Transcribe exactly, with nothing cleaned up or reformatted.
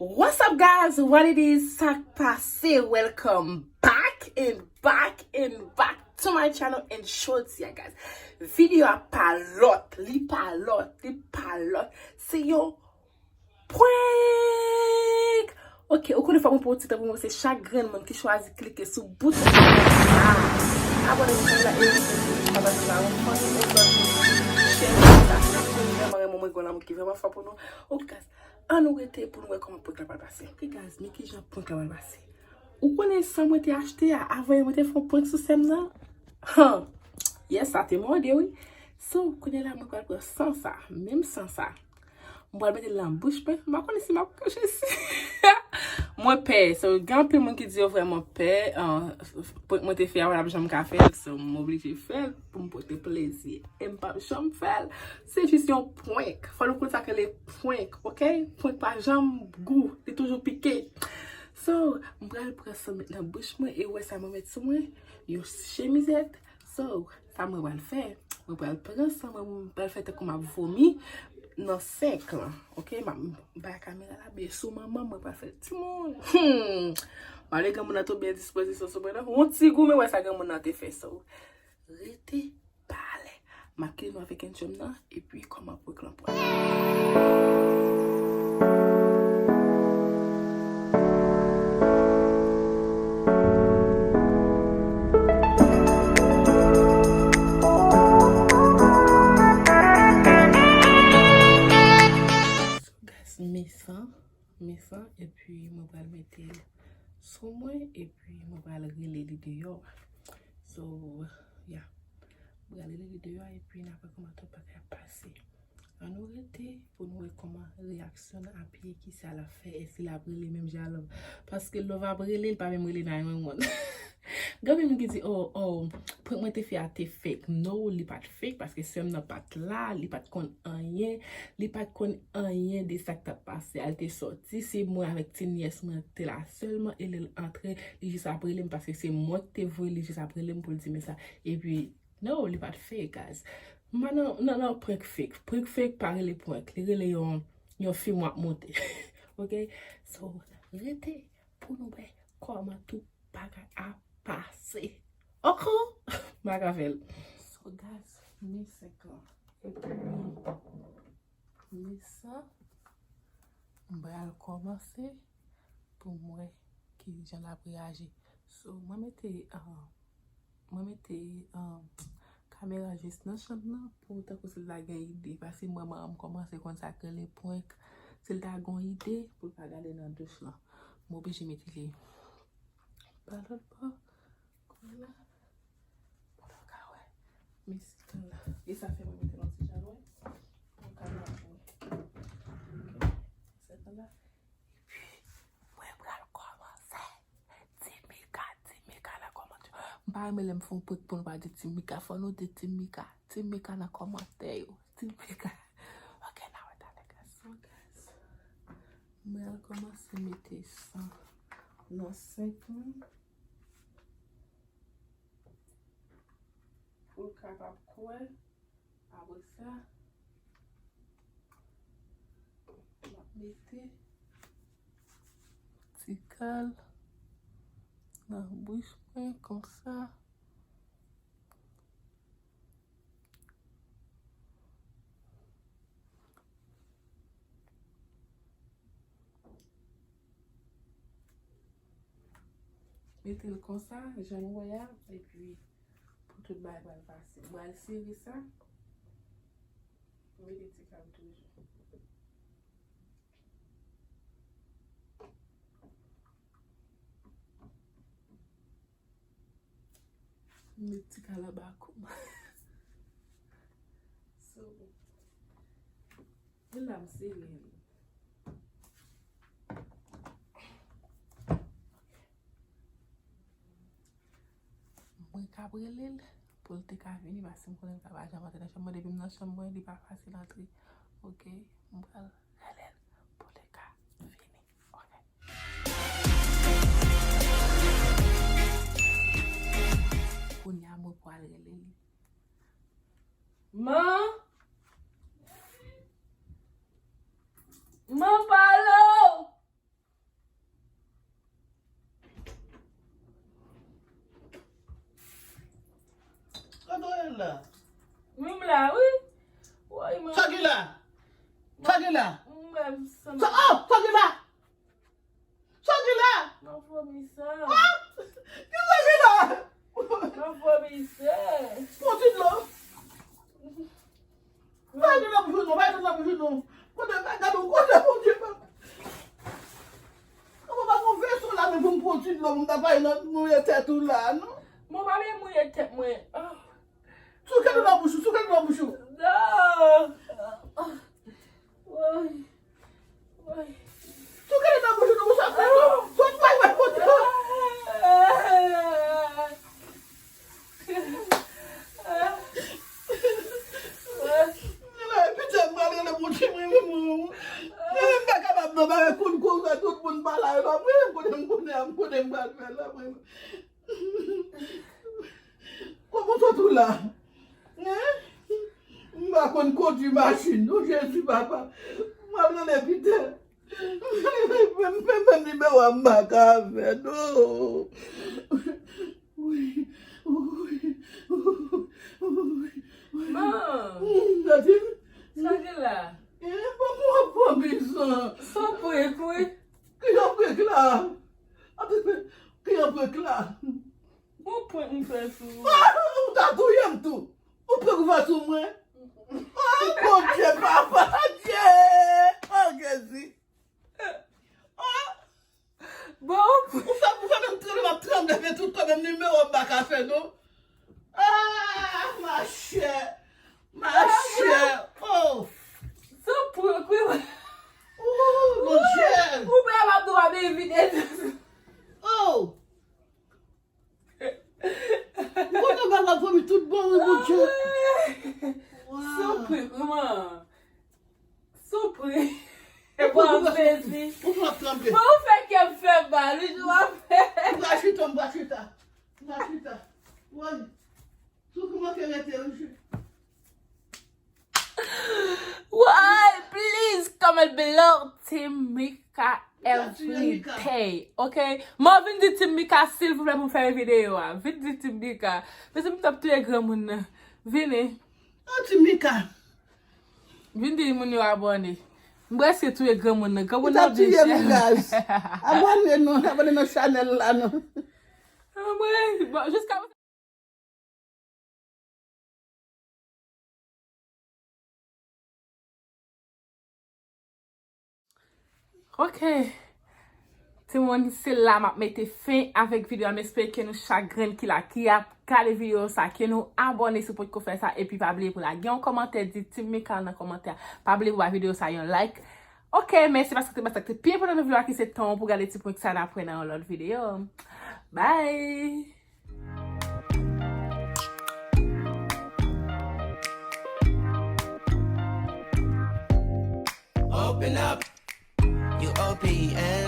What's up, guys? What it is? Sa k pase? Welcome back and back and back to my channel. And jodi a, guys, videyo a pa lòt, li pa lòt, li pa lòt. Se yon prank! Ok, ou konnen fò mwen pran yon ti tan pou mwen, se chak grenn moun ki chwazi klike sou bouton sa. Abòne sou chanèl la e pa pase la yon fanmi ou lòt moun ki chèche sa. Si nou vrèman renmen mwen, gen yon lanmou ki vrèman fò pou nou. Ok, guys, ann nou rete pou nou wè kòman prank la pral pase. Ok, guys, men kijan prank la pral pase. Ou konnen san mwen te achte a, avan yè mwen te fè yon prank sou sè m nan? Han! Yes, sa te mòde, wi. So, kounye la, mwen pral pran san sa, menm san sa. Mwen pral mete l nan bouch mwen. M pa konnen si m ap kouche si. Mwen pè. So, gen anpil moun ki di yo vrèman pè. Ah, prank mwen te fè a, w ap janm ka fè l. So, m oblije fè l pou m pote plezi. E m p ap janm fè l. Se jis yon prank. Fò nou konn sa k rele prank, ok? Prank pa janm gou. Li toujou pike. So, m pral pran san met nan bouch mwen e w wè sa mwen met sou mwen. Yon chemizèt. So, sa mwen pral fè? Mwen pral pran san mwen, mwen pral fè tankou m ap vomi nan senk lan. Ok, m ap bay kamera la byen sou manman, mwen pral fè timoun. Hmm. Malgre granmoun nan tou byen dispozisyon sou mwen nan. Yon ti gou, men wè sa granmoun nan te fè. So, rete pale. M ap kite nou avèk enjòy nan, epi kòman prank lan pral. So, guys, men san, men san, epi mwen pral mete l sou mwen, epi mwen pral rele li deyò. So, yeah. Mwen pral rele li deyò, epi n ap wè kòman tout bagay ap pase. Ann nou rete pou nou wè kòman reyaksyon l ap ye, kisa l ap fè, èske l ap rele menm jan a Love? Paske Love ap rele, li pa menm rele nine one one. Gen anpil moun ki di, oh, oh, prank mwen te fè a te fake. No, li pa t fake, paske sè m nan pa t la, li pa t konn anyen, li pa t konn anyen de sa k t ap pase a, li te sòti, se mwen avèk ti nyès mwen te la sèlman, e lè l antre, li jis ap rele m, paske se mwen ki te voye, li jis ap rele m pou l di m sa. Epi, no, li pa t fake, guys. M pa nan, nan, nan prank fake. Prank fake pa rele prank. Li rele yon, yon fim w ap monte. Ok? So, rete pou nou wè kòman tout bagay ap pase. Ok? M pa ka fè l. So, guys, men senk lan. Epi, men sa, m pral kòmanse pou m wè kijan l ap reyaji. So, mwen mete, ah, mwen mete, ah, kamera jis nan chanm nan pou tankou si l ta gen ide. Paske mwen, mwen, m kòmanse konn sa k rele prank. Si l ta gen ide pou l pa gade nan douch lan. M oblije mete li pa lòt bò. Kounye la, pou nou ka wè. Men si la. E sa fè mwen mete l yon ti jan lwen. Pou nou ka wè. Ok. Sèt lan la. Epi, mwen pral kòmanse. Ti Mika, Ti Mika nan kòmantè. M pa renmen lè m fè yon prank pou nou pa di Ti Mika. Fò nou di Ti Mika. Ti Mika nan kòmantè yo. Ti Mika. Ok, n a wè talè, guys. So, guys, mwen al kòmanse mete san nan senk mwen. Pou l kapab kwè. Apre sa, m ap mete ti kal nan bouch mwen konsa. Mete l konsa, jan nou wè a, epi pou tout bagay pral pase. M pral sere sa. Mete ti kal toujou. Met ti kal anba kou m. So, men la m sere l. Mwen k ap rele l pou l te ka vini, paske m konnen l pa janm antre nan chanm mwen. Depi m nan chanm mwen, li pa fasil antre. Ok, m pral rele l pou l te ka vini. Ok. Kounye a, mwen pral rele li. Man! Man, pale! Wi, m la, wi. Woy, mwen. Sa gen la? Sa gen la? Mwen, sa, oh, sa gen la? Sa gen la? Mwen vomisa. Ah! Ki sa gen la? Mwen vomisa. Pran ti dlo. Bay dlo nan bouch ou non, bay dlo nan bouch ou non. Kote, gade yon kote, Bondye, papa. Kòman pa gon veso la, men pou m pran ti dlo, pou m ta bay nan mouye tèt ou la, non? Mwen pa vle mouye tèt mwen. Ah. Souke dlo nan bouch ou, souke dlo nan bouch ou. Non. Woy. Woy. Souke dlo nan bouch ou, non, ou sa fè, non? Sot, woy, woy, woy, woy. Mwen la, epi tè mwen, ale nan bouch mwen, mwen, mwen. Mwen pa kapab, non, bagay konn koze, tout moun pa la, non, mwen, kote m konnen, kote m pral fè la, mwen. Kòman w sot ou la? Hein? M pa konn kondui machin, non, Jezi, papa. M al rele Pitè. M, m, m, nimewo a m pa ka fè, non. Wi, wi, wi, wi. Man, gade. Sa gen la? Eh, bon, mwen ap pran bizan. Sa w prank, wi. Ki jan prank la? Ate, ki jan prank la? Bon prank m fè sou ou. Ah, ou ta touye m tou. Ou prank ou fè sou mwen. Oh, Bondye, papa, Dye. Oh, Jezi. Oh. Bon. Ou fè, ou fè menm tranble, m ap tranble, men tout kò menm nimewo m pa ka fè, non. Ah, machè. Machè. Oh. Sa w prank, wi. Oh, Bondye. Ou pa ap nou pa byen vide. Oh. M kontan bagay vomi tout bò, wi, Bondye. Sa w prank, man. Sa w prank. Ou prank, ou prank, ou prank, ou prank tranble. Bon, ou fè kè m fè mal, wi, jan w ap fè. M pral chita, m pral chita. M pral chita. Woy. Sou ki manke rete, wi. Woy, please comment below, Team Mika every day, ok? Mwen vin di Team Mika, silvouplè, pou m fè videyo a. Vin di Team Mika. Mezanmi, m t ap touye granmoun nan. Vini. Oh, Team Mika. Vin di moun yo abòne. M prèske touye granmoun nan. Granmoun nan vin chè. Abòne nou, abòne nan chanèl la, non. Anmwey, bon, jiska Ok. Timoun, se la m ap mete fen avèk videyo a. M espere ke nou chak grenn ki la, ki ap gade videyo sa, ke nou abòne si w potko fè sa, epi pa bliye pou lage yon kòmantè, di Team Mika nan kòmantè a. Pa bliye pou ba videyo sa yon like. Ok, mèsi paske te, paske te byen pandan nou videyo a ki se tan pou gade ti prank sa, n ap wè nan yon lòt videyo. Bye! Open up. You O P E N.